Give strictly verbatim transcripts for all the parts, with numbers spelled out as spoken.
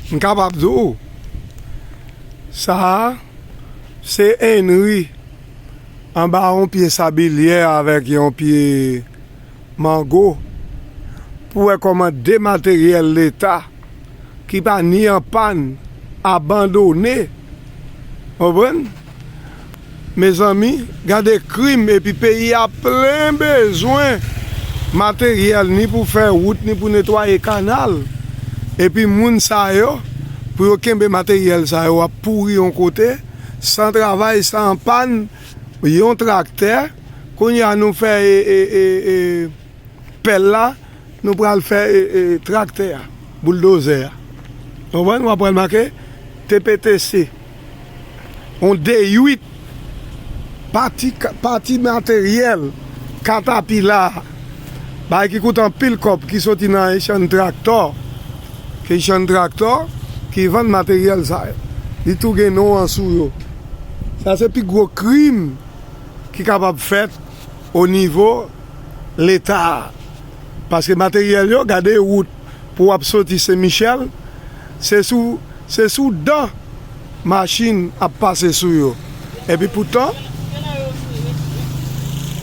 M kapab di w, sa a se Henry anba yon pye sabilyè avèk yon pye mango pou wè kòman de materyèl leta ki pa ni an pàn, abandone. Konprann? Mezanmi, gade krim, epi peyi a plen bezwen materyèl, ni pou fè wout, ni pou netwaye kanal. Epi moun sa yo, pou yo kenbe materyèl sa yo, ap pouri yon kote, san travay, san pàn, yon traktè. Kounye a nou fè, e, e, e, e, pèl la, nou pral fè, e, e, traktè a, bouldozè a. Konprann? W ap pral make T P T C. On D uit, pati, pati materyèl, katapila, bagay ki koute anpil kòb, ki soti nan Haitian Tractor. Haitian Tractor ki vann materyèl sa yo. Li tou gen non an sou yo. Sa se pi gwo krim ki kapab fèt o nivo leta a. Paske materyèl yo, gade wout pou w ap soti Sen Michèl, se sou, se sou dan machin ap pase sou yo. Epi poutan,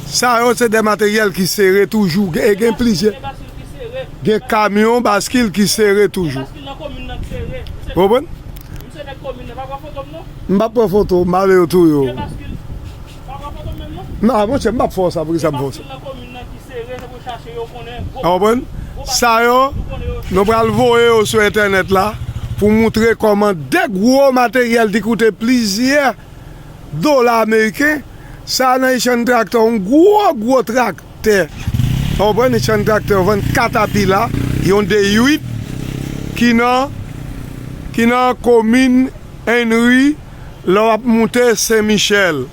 sa yo se de materyèl ki sere toujou. Gen, gen plizyè, gen kamyon, baskil ki sere toujou. Konprann? M p ap pran foto, m ale yo tou yo. Non, monchè, m p ap fè w sa, poukisa m fè w sa? Ou konprann? Sa yo, nou pral voye yo sou entènèt la pou moutre kòman de gwo materyèl ki koute plizyè dola ameriken. Sa nan Haitian Tractor, yon gwo, gwo traktè. Ou konprann? Haitian Tractor vann katapila, yon D uit, ki nan, ki nan komin Henry, lè w ap moute Sen Michèl.